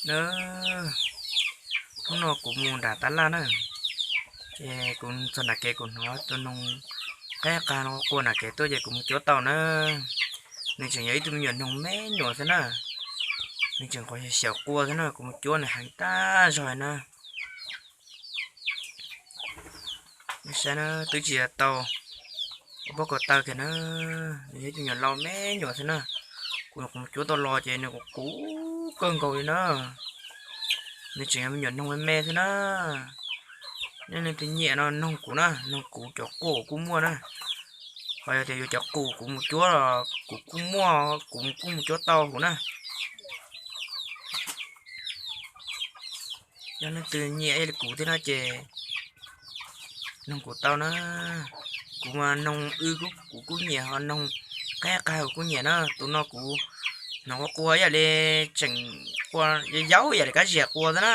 Na, hnub no kuv mus nram tab laj na, ces kuv txog nram kev kuv hnov tus noog qab qas no quaj nram kev tuaj ces kuv mus cuab tau na. Nws tseem yog ib tug me nyuam noog me nyuam xwb na, nws tseem qhuav xyaum quaj xwb na, kuv mus cuab nws heev tag zog na. Nej saib na, twb tsis tau ua pob ko taw kiag na, nws yog ib tug me nyuam lau me nyuam xwb na. Kuv, kuv mus cuab tau los ces nws kuv kuv kawg nkaus li na. Nws tseem yog me nyuam noog me me xwb na. Nej leej twg nyiam no noog kuv na, noog kuv cov quaj kuv kuj muaj na. Ho yog tias yuav cov qus kuv mus cuab los kuv kuj muaj, kuv kuj mus cuab tau kuv na. Yog leej twg nyiam ib li kuv thiab no ces noog kuv tau na. Kuv mas noog w kuv kuj nyiam, ho noog qab qas kuv kuj nyiam na. Tus no kuv hnov quaj quaj ib yam li tseem quaj yaub ib yam li kab zias quaj xwb na.